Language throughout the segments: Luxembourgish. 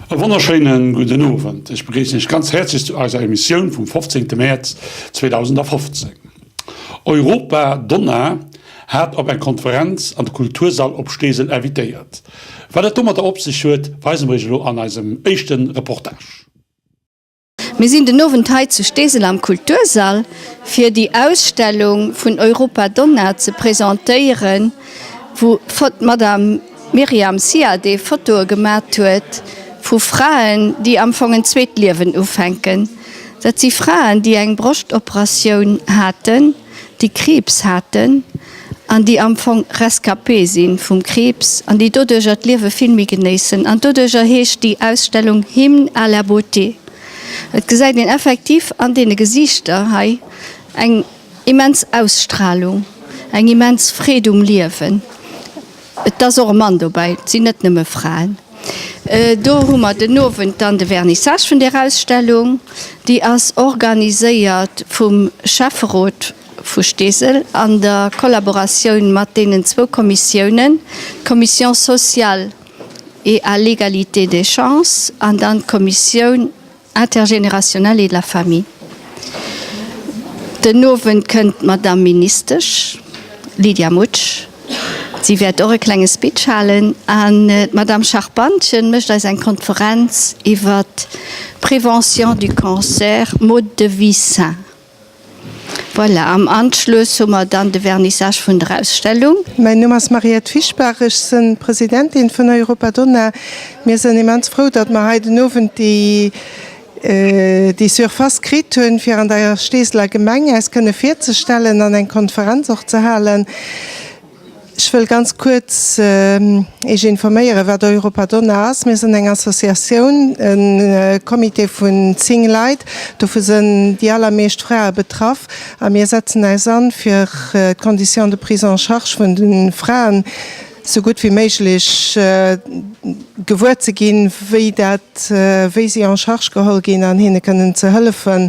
E wonnerschéinen gudden Owend. Ech begréissen Iech ganz häerzlech zu eiser Emissioun vum 15 Mäerz 2015. Europa Donna hat op eng Konferenz an de Kultursall op Steesel invitéiert. Wat et domadder op sech huet, weise mer Iech elo an eisem éischte Reportage. Mir sinn den Owend hei zu Steesel am Kultursall, fir déi Ausstellung vun Europa Donna ze presentéieren, wou d'Madame Myriam Ziadé Fotoe gemat huet vu Fraen, déi am Fong en zweet Liewen ufänken. Dat si Fraen, déi eng Broschtoperatioun haten, déi Kriibs haten an déi am Fong Rescapé si vum Kriibs an déi doduercher d'Liewe vill méi genéissen. An doduercher heescht déi Ausstellung Hymne à la beauté. Et gesäit een effektiv an deene Gesiichter hei eng immens Ausstralung, eng immens Freed um Liewen. Et ass och e Mann dobäi, et sinn net nëmme Fraen. Do hu mer den Owend dann de Vernissage vun där Ausstellung. Déi ass organiséiert vum Schäfferot vu Steesel an der Kollaboratioun mat deenen zwou Kommissiounen, d'Commission sociale et à l'égalité des chances an dann d'Kommissioun intergénérationnelle et de la famille. Den Owend kënnt d'Madame Ministesch Lydia Mutsch. Si wäert och e klenge Speech halen an d'Madame Charpantchen mécht eis eng Konferenz iwwer d'Prévention du cancer, mode de vie sain. Voilà, am Anschluss hu mer dann de Vernissage vun der Ausstellung. Mäin Numm ass Mariette Fischbach, ech sënn Presidentin vun Europa Donna. Mir sënn immens frou, datt mer hei den Owend déi déi Surface kritt hunn, fir an der Steeseler Gemeng äis kënne virzestellen an eng Konferenz och ze halen. Ech wëll ganz kuerz Iech informéieren, wat Europa Donna ass. Mir sinn eng Associatioun, e Comité vun 10 Leit. Dovu sinn déi allermeescht Frae betraff. A mir setzen äis an, fir d'Conditions de prise en charge vun de Fraen sou gutt wéi méiglech gewuer ze ginn, wéi dat, wéi si en charge geholl ginn an hinne kënnen ze hëllefen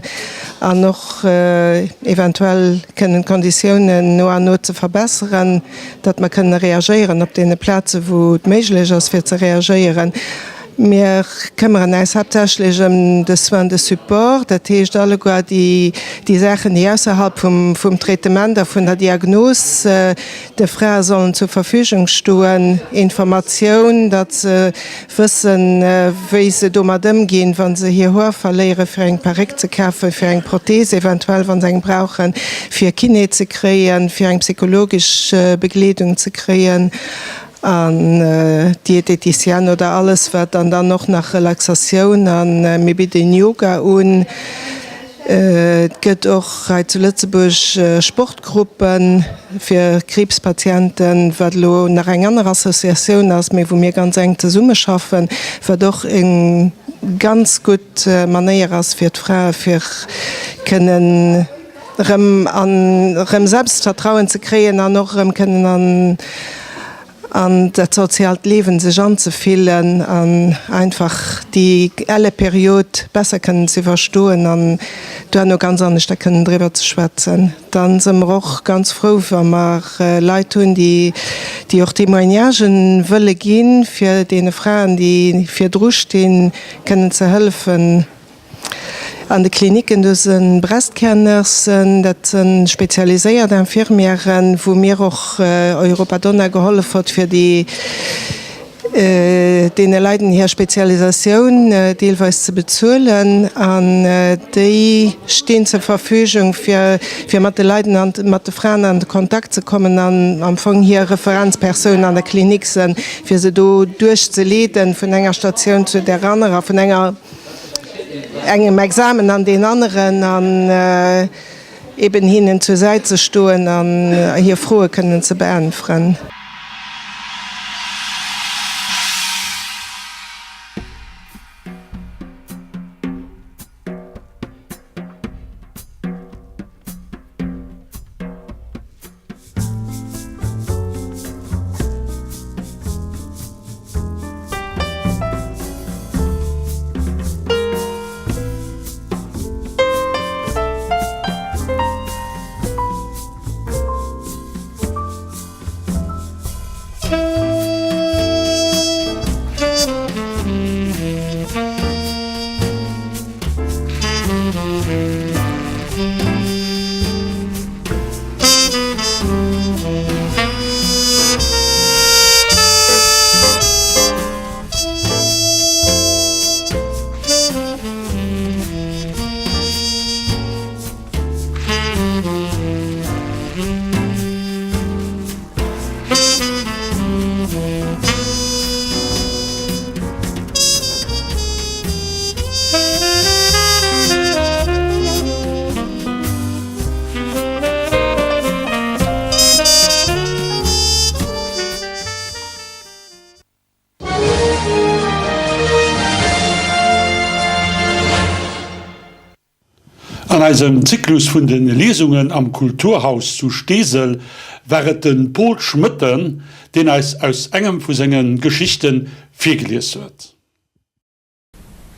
an och eventuell kënnen d'Konditiounen no an no ze verbesseren, datt mer kënne reagéieren op deene Plaze wou et méiglech ass fir ze reagéieren. Mir këmmeren äis haaptsächlech ëm de Soins de support, dat heescht alleguer déi Saachen, déi ausserhalb vum Traitement a vun der Diagnos de Frae sollen zur Verfügung stoen, Informatioun, datt se wëssen, wéi se domat ëmginn, wa se hir Hoer verléieren, fir eng Perréck ze kafen, fir eng Prothese eventuell, wa se eng brauchen, fir Kiné ze kréien, fir eng psychologesch Begleedung ze kréien. An Diététicienne oder alles wat an dann och nach Relaxatioun an mir bidden Yoga un. Et gëtt och hei zu Lëtzebuerg Sportgruppen fir Kriibspatienten, wat elo nach eng aner Associatioun ass, mee wou mir ganz enk zesummeschaffen, wat och eng ganz gutt Manéier ass fir d'Frae fir kënnen erëm an erëm Selbstvertrauen ze kréien an och erëm kënnen an an dat soziaalt Liewen sech anzefillen an einfach déi elle Period besser kënnen ze iwwerstoen an duerno ganz aneschter kënnen driwwer ze schwätzen. Dann se mer och ganz frou wa mer Leit hunn, déi déi och Témoignagen wëlle ginn, fir deene Fraen, déi virdru stinn, kënnen ze hëllefen. An de Klinicken, do se Breast Care Nursen, dat se spezialiséiert Infirmièren, wou mir och Europa Donna gehollef huet, fir déi deene Leiden hir Spezialisatioun deelweis ze bezuelen. An déi stinn zur Verfügung, fir fir mat de Leiden an mat de Fraen an de Kontakt ze kommen an am Fong hir Referenzpersoun an der Klinik sinn, fir se do duerchzeleeden vun enger Statioun zu där anerer, vun enger engem Examen an deen aneren. An. eben hinnen zur Säit ze stoen an hir Froe kënnen ze beäntweren. An eisem Zyklus vun de Liesungen am Kulturhaus zu Steesel war et de Pol Schmoetten, deen eis aus engem vu senge Geschichte virgelies huet.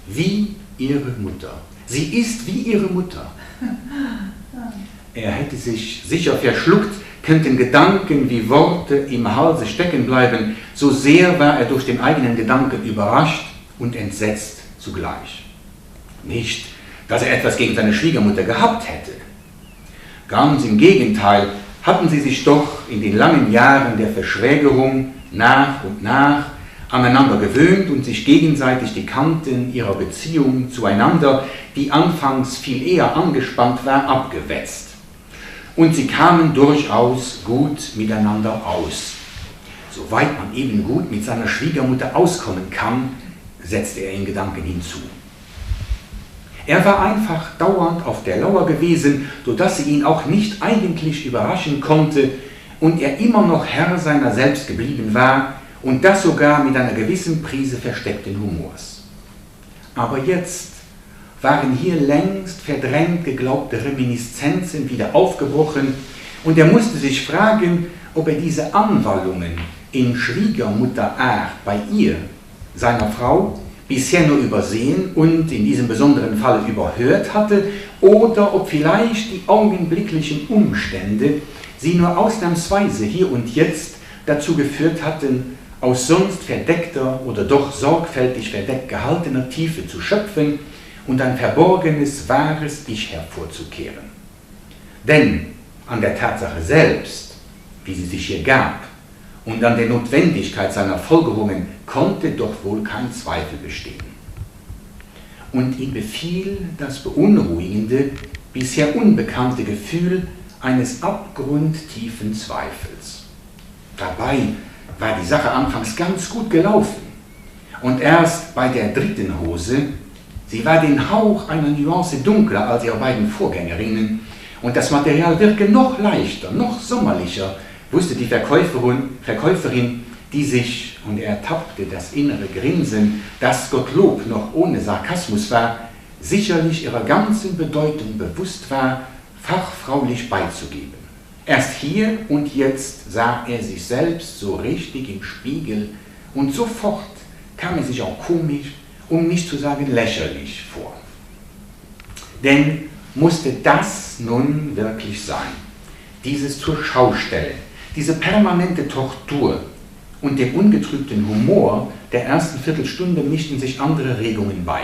Wie ihre Mutter. Sie ist wie ihre Mutter. Er hätte sich sicher verschluckt, könnten Gedanken wie Worte im Halse stecken bleiben, so sehr war er durch den eigenen Gedanken überrascht und entsetzt zugleich. Nicht, dass er etwas gegen seine Schwiegermutter gehabt hätte. Ganz im Gegenteil hatten sie sich doch in den langen Jahren der Verschwägerung nach und nach aneinander gewöhnt und sich gegenseitig die Kanten ihrer Beziehung zueinander, die anfangs viel eher angespannt war, abgewetzt. Und sie kamen durchaus gut miteinander aus. Soweit man eben gut mit seiner Schwiegermutter auskommen kann, setzte er in Gedanken hinzu. Er war einfach dauernd auf der Lauer gewesen, so dass sie ihn auch nicht eigentlich überraschen konnte und er immer noch Herr seiner selbst geblieben war und das sogar mit einer gewissen Prise versteckten Humors. Aber jetzt waren hier längst verdrängt geglaubte Reminiszenzen wieder aufgebrochen und er musste sich fragen, ob er diese Anwallungen in Schwiegermutterart bei ihr, seiner Frau, bisher nur übersehen und in diesem besonderen Falle überhört hatte oder ob vielleicht die augenblicklichen Umstände sie nur ausnahmsweise hier und jetzt dazu geführt hatten, aus sonst verdeckter oder doch sorgfältig verdeckt gehaltener Tiefe zu schöpfen und ein verborgenes, wahres Ich hervorzukehren. Denn an der Tatsache selbst, wie sie sich hier gab, und an der Notwendigkeit seiner Folgerungen konnte doch wohl kein Zweifel bestehen. Und ihm befiel das beunruhigende, bisher unbekannte Gefühl eines abgrundtiefen Zweifels. Dabei war die Sache anfangs ganz gut gelaufen. Und erst bei der dritten Hose, sie war den Hauch einer Nuance dunkler als ihre beiden Vorgängerinnen, und das Material wirke noch leichter, noch sommerlicher, wusste die Verkäuferin, Verkäuferin, die sich, und er ertappte das innere Grinsen, das Gottlob noch ohne Sarkasmus war, sicherlich ihrer ganzen Bedeutung bewusst war, fachfraulich beizugeben. Erst hier und jetzt sah er sich selbst so richtig im Spiegel und sofort kam er sich auch komisch, um nicht zu sagen lächerlich vor. Denn musste das nun wirklich sein, dieses zur Schaustellen, diese permanente Tortur und dem ungetrübten Humor der ersten Viertelstunde mischten sich andere Regungen bei.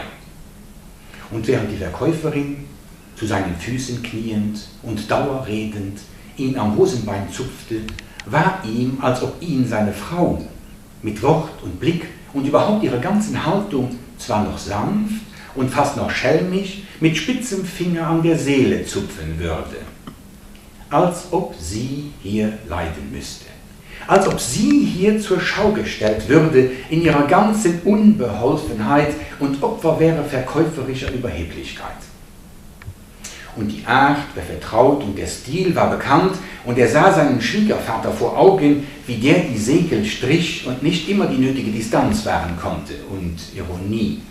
Und während die Verkäuferin, zu seinen Füßen kniend und dauerredend, ihn am Hosenbein zupfte, war ihm, als ob ihn seine Frau mit Wort und Blick und überhaupt ihrer ganzen Haltung zwar noch sanft und fast noch schelmisch mit spitzem Finger an der Seele zupfen würde, als ob sie hier leiden müsste, als ob sie hier zur Schau gestellt würde in ihrer ganzen Unbeholfenheit und Opfer wäre verkäuferischer Überheblichkeit. Und die Art war vertraut und der Stil war bekannt und er sah seinen Schwiegervater vor Augen, wie der die Segel strich und nicht immer die nötige Distanz wahren konnte und Ironie.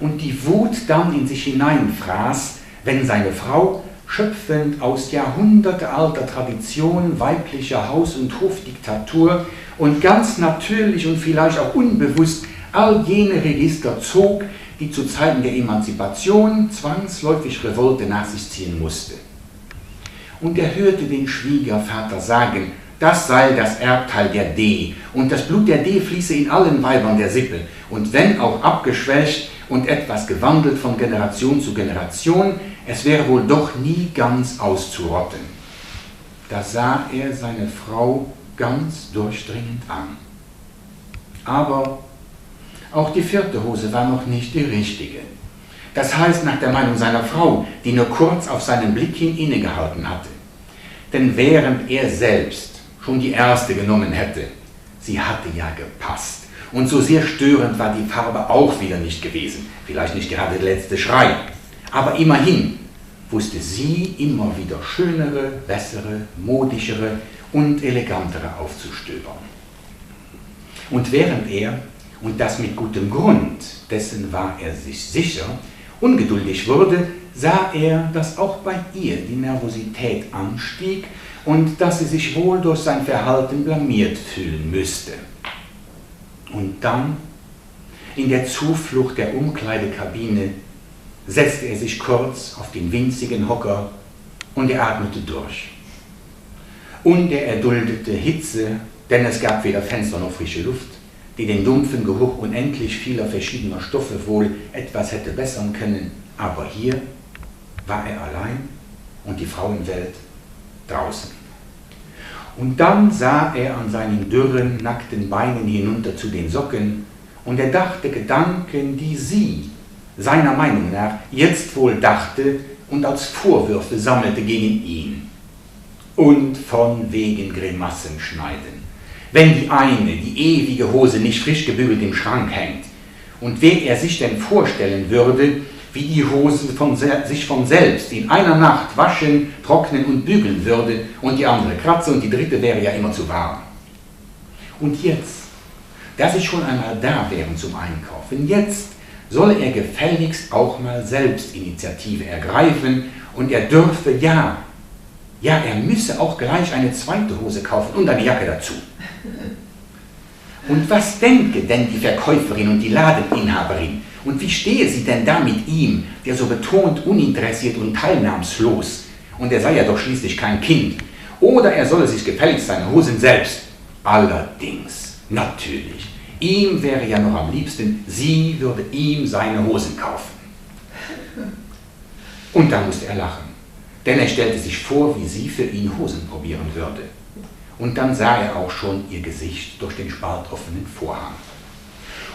Und die Wut dann in sich hineinfraß, wenn seine Frau, schöpfend aus jahrhundertealter Tradition weiblicher Haus- und Hofdiktatur und ganz natürlich und vielleicht auch unbewusst all jene Register zog, die zu Zeiten der Emanzipation zwangsläufig Revolte nach sich ziehen musste. Und er hörte den Schwiegervater sagen, das sei das Erbteil der D und das Blut der D fließe in allen Weibern der Sippe und wenn auch abgeschwächt und etwas gewandelt von Generation zu Generation, es wäre wohl doch nie ganz auszurotten. Da sah er seine Frau ganz durchdringend an. Aber auch die vierte Hose war noch nicht die richtige. Das heißt nach der Meinung seiner Frau, die nur kurz auf seinen Blick hin innegehalten hatte. Denn während er selbst schon die erste genommen hätte, sie hatte ja gepasst. Und so sehr störend war die Farbe auch wieder nicht gewesen, vielleicht nicht gerade der letzte Schrei. Aber immerhin wusste sie immer wieder schönere, bessere, modischere und elegantere aufzustöbern. Und während er, und das mit gutem Grund, dessen war er sich sicher, ungeduldig wurde, sah er, dass auch bei ihr die Nervosität anstieg und dass sie sich wohl durch sein Verhalten blamiert fühlen müsste. Und dann, in der Zuflucht der Umkleidekabine, setzte er sich kurz auf den winzigen Hocker und er atmete durch. Und er erduldete Hitze, denn es gab weder Fenster noch frische Luft, die den dumpfen Geruch unendlich vieler verschiedener Stoffe wohl etwas hätte bessern können, aber hier war er allein und die Frauenwelt draußen. Und dann sah er an seinen dürren, nackten Beinen hinunter zu den Socken, und er dachte Gedanken, die sie, seiner Meinung nach, jetzt wohl dachte und als Vorwürfe sammelte gegen ihn. Und von wegen Grimassen schneiden. Wenn die eine, die ewige Hose nicht frisch gebügelt im Schrank hängt, und wer er sich denn vorstellen würde, wie die Hose von sich von selbst in einer Nacht waschen, trocknen und bügeln würde, und die andere kratze und die dritte wäre ja immer zu warm. Und jetzt, da sie schon einmal da wären zum Einkaufen, jetzt solle er gefälligst auch mal selbst Initiative ergreifen, und er dürfe ja, ja, er müsse auch gleich eine zweite Hose kaufen und eine Jacke dazu. Und was denke denn die Verkäuferin und die Ladeninhaberin? Und wie stehe sie denn da mit ihm, der so betont uninteressiert und teilnahmslos? Und er sei ja doch schließlich kein Kind. Oder er solle sich gefälligst seine Hosen selbst. Allerdings, natürlich, ihm wäre ja noch am liebsten, sie würde ihm seine Hosen kaufen. Und da musste er lachen, denn er stellte sich vor, wie sie für ihn Hosen probieren würde. Und dann sah er auch schon ihr Gesicht durch den spaltoffenen Vorhang.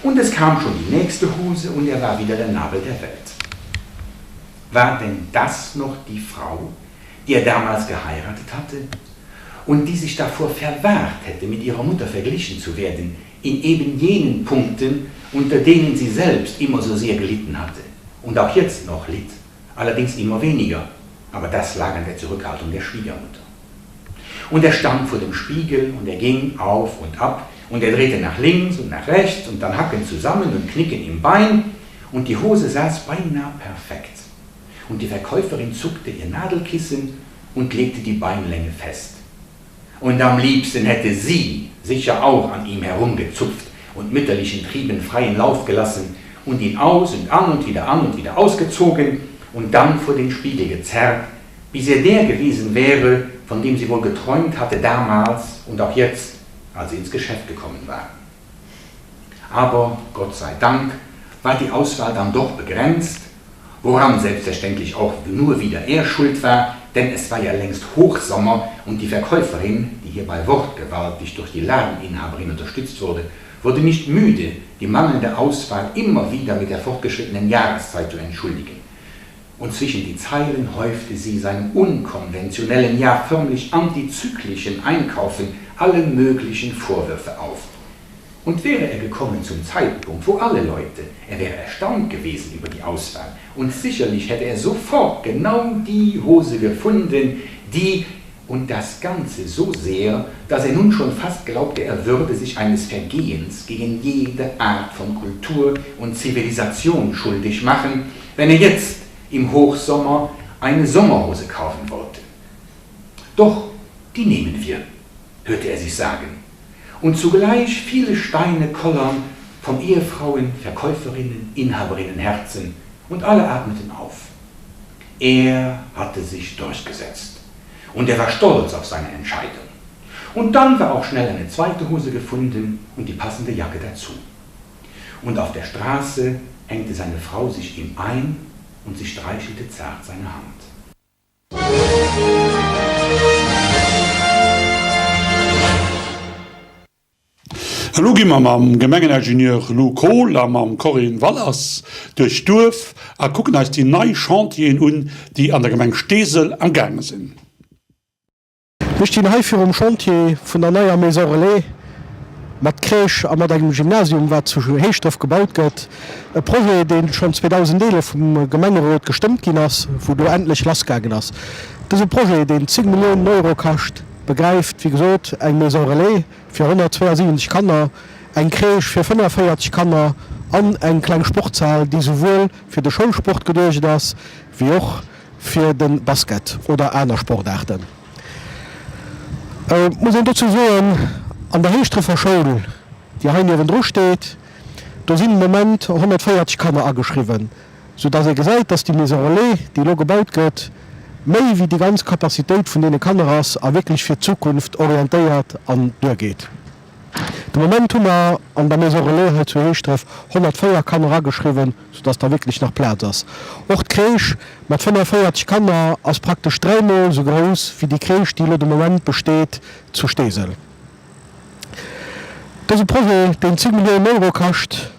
Und es kam schon die nächste Hose und er war wieder der Nabel der Welt. War denn das noch die Frau, die er damals geheiratet hatte und die sich davor verwahrt hätte, mit ihrer Mutter verglichen zu werden, in eben jenen Punkten, unter denen sie selbst immer so sehr gelitten hatte und auch jetzt noch litt, allerdings immer weniger, aber das lag an der Zurückhaltung der Schwiegermutter. Und er stand vor dem Spiegel und er ging auf und ab und er drehte nach links und nach rechts und dann Hacken zusammen und Knicken im Bein und die Hose saß beinahe perfekt. Und die Verkäuferin zuckte ihr Nadelkissen und legte die Beinlänge fest. Und am liebsten hätte sie sicher auch an ihm herumgezupft und mütterlichen Trieben freien Lauf gelassen und ihn aus und an und wieder an und wieder ausgezogen und dann vor den Spiegel gezerrt, bis er der gewesen wäre, von dem sie wohl geträumt hatte damals und auch jetzt, als sie ins Geschäft gekommen war. Aber Gott sei Dank war die Auswahl dann doch begrenzt, woran selbstverständlich auch nur wieder er schuld war, denn es war ja längst Hochsommer und die Verkäuferin, die hierbei wortgewaltig durch die Ladeninhaberin unterstützt wurde, wurde nicht müde, die mangelnde Auswahl immer wieder mit der fortgeschrittenen Jahreszeit zu entschuldigen. Und zwischen die Zeilen häufte sie seinem unkonventionellen, ja förmlich antizyklischen Einkaufen alle möglichen Vorwürfe auf. Und wäre er gekommen zum Zeitpunkt, wo alle Leute, er wäre erstaunt gewesen über die Auswahl und sicherlich hätte er sofort genau die Hose gefunden, die und das Ganze so sehr, dass er nun schon fast glaubte, er würde sich eines Vergehens gegen jede Art von Kultur und Zivilisation schuldig machen, wenn er jetzt im Hochsommer eine Sommerhose kaufen wollte. Doch, die nehmen wir, hörte er sich sagen. Und zugleich viele Steine kollern von Ehefrauen, Verkäuferinnen, Inhaberinnen Herzen und alle atmeten auf. Er hatte sich durchgesetzt und er war stolz auf seine Entscheidung. Und dann war auch schnell eine zweite Hose gefunden und die passende Jacke dazu. Und auf der Straße hängte seine Frau sich ihm ein und sie streichelte zart seine Hand. Elo gi mer mam Gemengeningenieur Lou Kohl a mam Corinne Wallers duerch d'Duerf a kucken eis déi nei Chantieren un, déi an der Gemeng Steesel am gaange sinn. Mir stinn hei virum Chantier vun der neier Maison Relais mat Crèche a mat engem Gymnasium, wat zu Heeschdref gebaut gëtt. E Projet, dee schonn 2011 vum Gemengerot gestëmmt ginn ass, wou elo endlech lassgaangen ass. Dëse Projet, deen 10 Milliounen Euro kascht, begräift, wéi gesot, eng Maison Relais fir 172 Kanner, eng Crèche fir 45 Kanner an eng kleng Sportshal, déi souwuel fir de Schoulsport geduecht ass, wéi och fir de Basket oder aner Sportaarten. Et muss een dozou soen, an der Heeschdrefer Schoul, déi hei niewendru steet, do sinn de Moment 140 Kanner ageschriwwen. Sou dass ee gesäit, dass déi Maison relais, déi elo gebaut gëtt, méi wéi déi ganz Capacitéit vun deene Kanner ass a wierklech fir d'Zukunft orientéiert an duergeet. De Moment hu mer an der Maison relais hei zu Heeschdref 104 Kanner ageschriwwen, sou dass da wierklech nach Plaz ass. Och d'Crèche mat 45 Kanner ass praktesch dräimol sou grouss wéi déi Crèche, déi elo de Moment besteet zu Steesel. Dëse Projet, deen 10 Milliounen Euro kascht,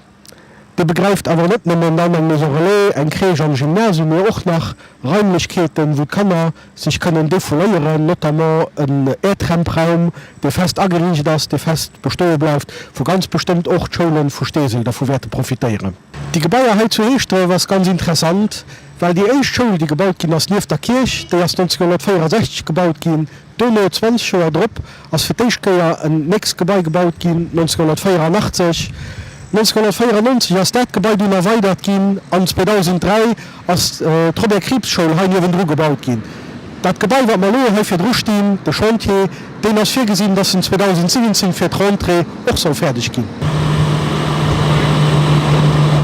Dee begräift awer net nëmmen dann eng Maison relais, eng Crèche an e Gymnasium, mee och nach Raimlechkeeten, wou d'Kanner sech kënnen defouléieren, notamment en Airtramp-Raum, dee fest ageriicht ass, dee fest bestoe bleift, wou ganz bestëmmt och d'Schoule vu Steesel dervu wäerte profitéieren. Déi Gebaier hei zu Heeschdref ass ganz interessant, well déi éischt Schoul, déi gebaut ginn ass nieft der Kierch, déi ass 1964 gebaut ginn. Dono, 20 Joer drop, ass fir d'éischt Kéier en nächst Gebai gebaut ginn, 1984. 1994 ass dat Gebai dunn erweidert ginn an 2003 ass d'Robert-Krieps-Schoul hei niewendru gebaut ginn. Dat Gebai, wat mer elo hei virdru stinn, de Chantier, deen ass virgesinn, dass en 2017 fir d'Rentrée och soll fäerdeg ginn.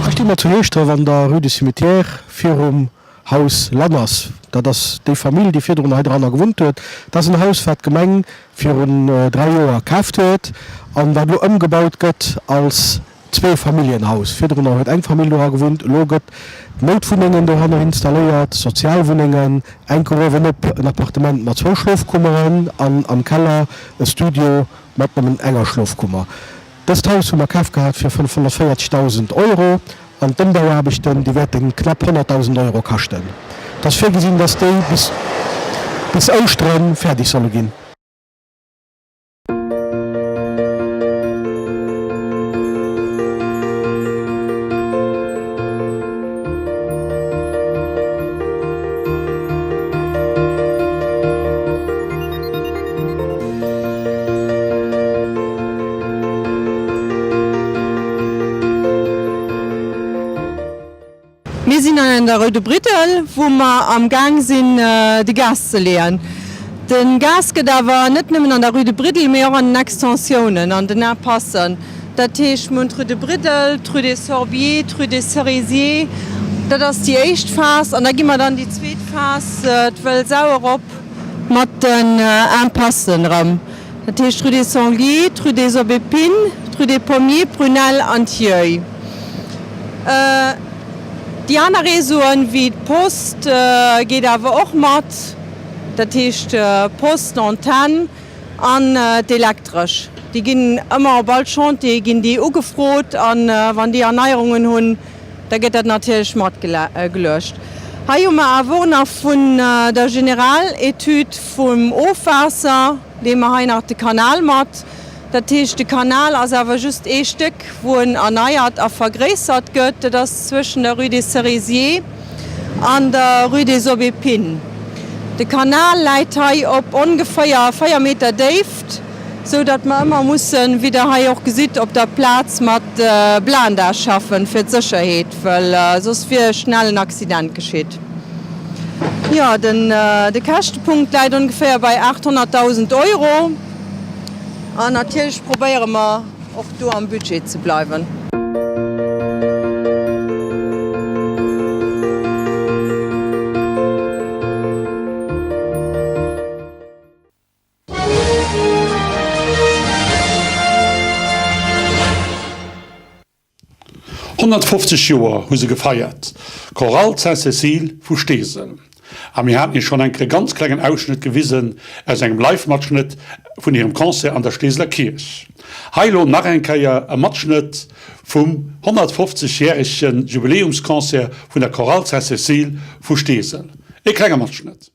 Hei sti mer zu Heeschdref an der Rue du Cimetière virum Haus Lanners, dat ass déi Famill, déi virdrun hei dranner gewunnt huet. Dat ass en Haus, wat d'Gemeng virun 3 Joer kaaft huet an wat elo ëmgebaut gëtt als Zweefamilljenhaus. Virdrunner huet eng Famill dora gewunnt, elo gëtt Noutwunnengen doranner installéiert, Sozialwunnengen, enke uewenop en Appartement mat zwou Schlofkummeren an am Keller e Studio mat nëmmen enger Schlofkummer. Dëst Haus hu mer kaf gehat fir 540.000 Euro an d'Ëmbauaarbechten, déi wäerte knapp 100.000 Euro kaschten. Et ass virgesinn, dass déi bis bis Ouschtere fäerdeg solle ginn. Mir sinn an der Rue de Briddel, wou mer am Gaang sinn de Gas ze leeën. De Gas gëtt awer net nëmmen an der Rue de Briddel, mee och an den Extensiounen, an den Impassen. Dat heescht, mir hunn d'Rue de Briddel, d'Rue des Sorbiers, d'Rue des Cerisiers. Dat ass déi éischt Phas. An da gi mer dann déi zweet Phas, d'Wëll Sau erop. Mat den Impassen erëm, dat heescht d'Rue des Sangliers, d'Rue des Aubépines, d'Rue des Pommiers, Prunelle an Tilleuil. Déi aner Réseauen, wéi d'Post, geet awer och mat, dat heescht Post, Antenn an d'Elektresch. Déi ginn ëmmer op all Chantier ginn déi ugefrot a wann déi Erneierungen hunn, Da gëtt dat natierlech matgeluecht. Hei hu mer awer och nach vun der Generaletüd vum Ofwaasser, leeë mer hei nach de Kanal mat. Dat heescht, de Kanal ass awer just ee Stéck, wou en erneiert a vergréissert gëtt. Dat ass zwëschen der Rue des Cerisiers an der Rue des Aubépines. De Kanal läit hei op ongeféier 4 Meter Déift, sou datt mer ëmmer mussen, wéi Der hei och gesitt, op der Plaz mat Blindage schaffen, fir d'Sécherheet, well soss wier schnell en Accident geschitt. Jo, de Käschtepunkt läit ongeféier bei 800.000 Euro. An natierlech probéiere mer och do am Budget ze bleiwen. 150 Joer hu se gefeiert, d'Chorale Sainte-Cécile vu Steesel. A mir haten Iech schonn eng Kéier e ganz klengen Ausschnëtt gewisen aus engem Live-Matschnëtt vun hirem Concert an der Steeseler Kierch. Hei elo nach eng Kéier e Matschnëtt vum 150 järege Jubiläumsconcert vun der Chorale Sainte-Cécile vu Steesel. E klenge Matschnëtt.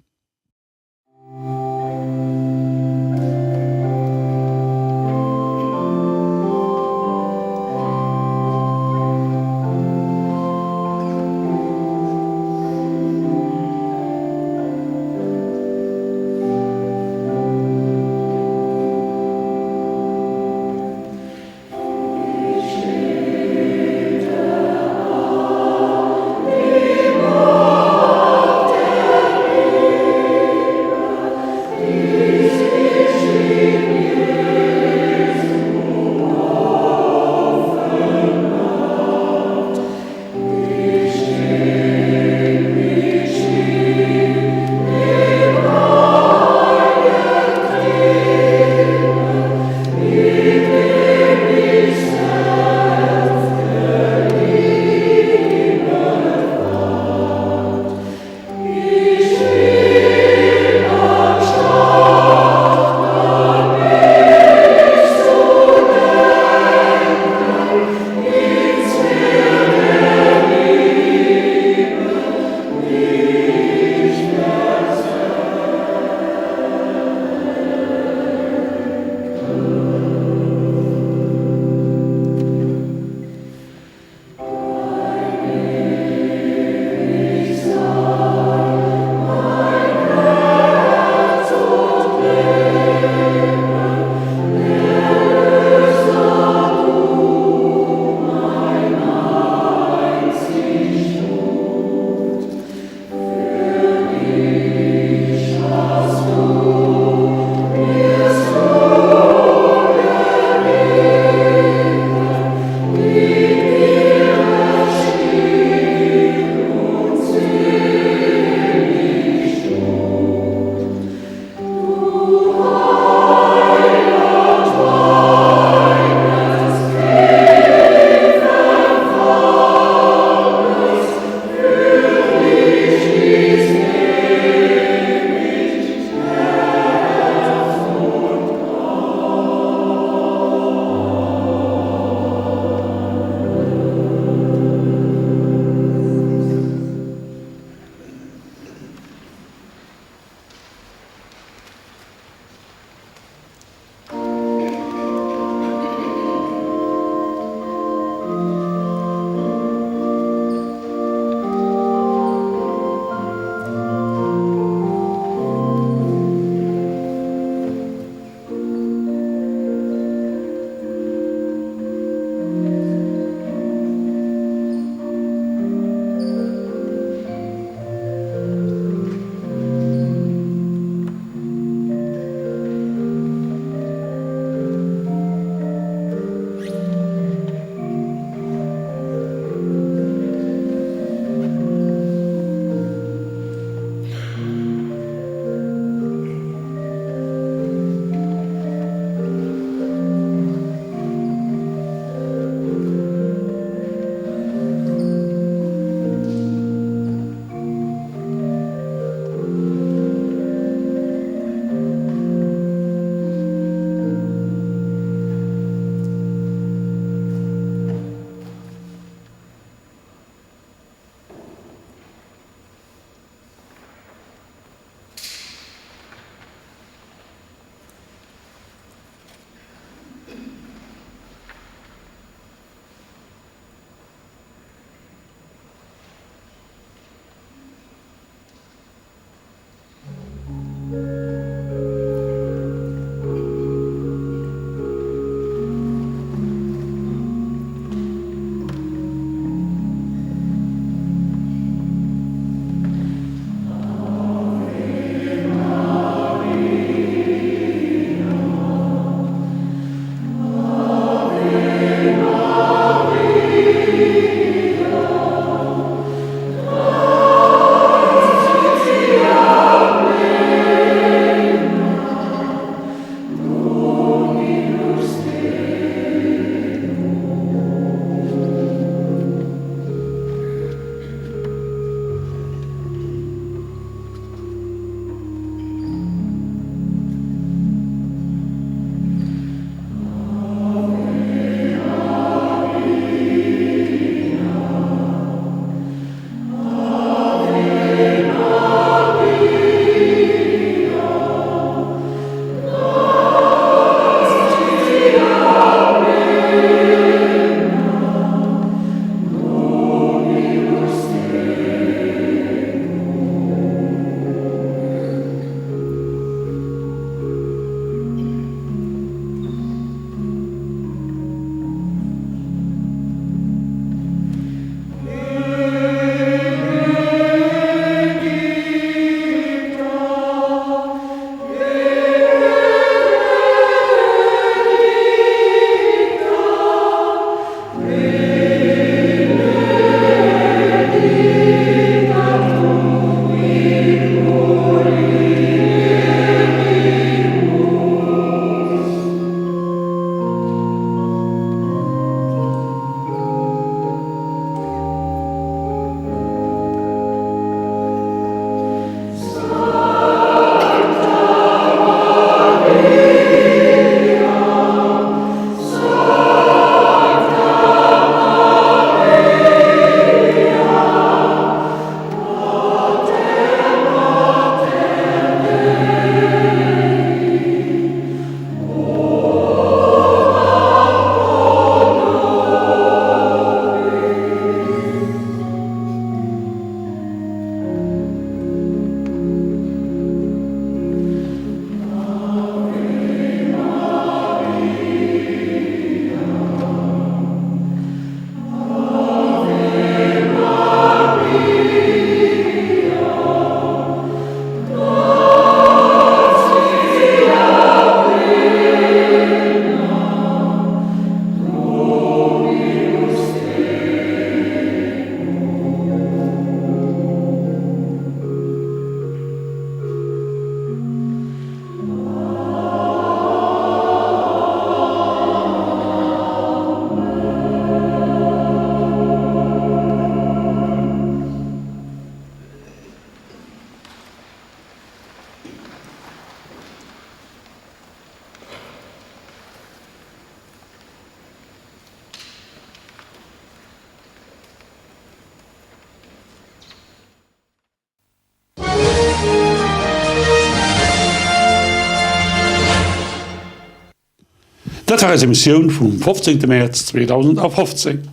Dat war eis Emissioun vum 15 Mäerz 2015.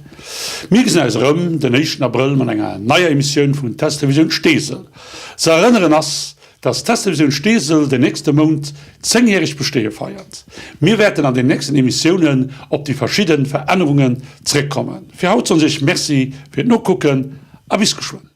Mir gesinn eis erëm den éischten Abrëll mat enger neier Emissioun vun Testrevisioun Steesel. Ze erënneren ass, dass d'Testrevisioun Steesel den nächste Mount zéngjäregt Besteeë feiert. Mir wäerten an den nächsten Emissiounen op déi verschidde Verännerungen zréckkommen. Fir haut soen ech Iech Merci fir d'Nokucken a bis geschwënn.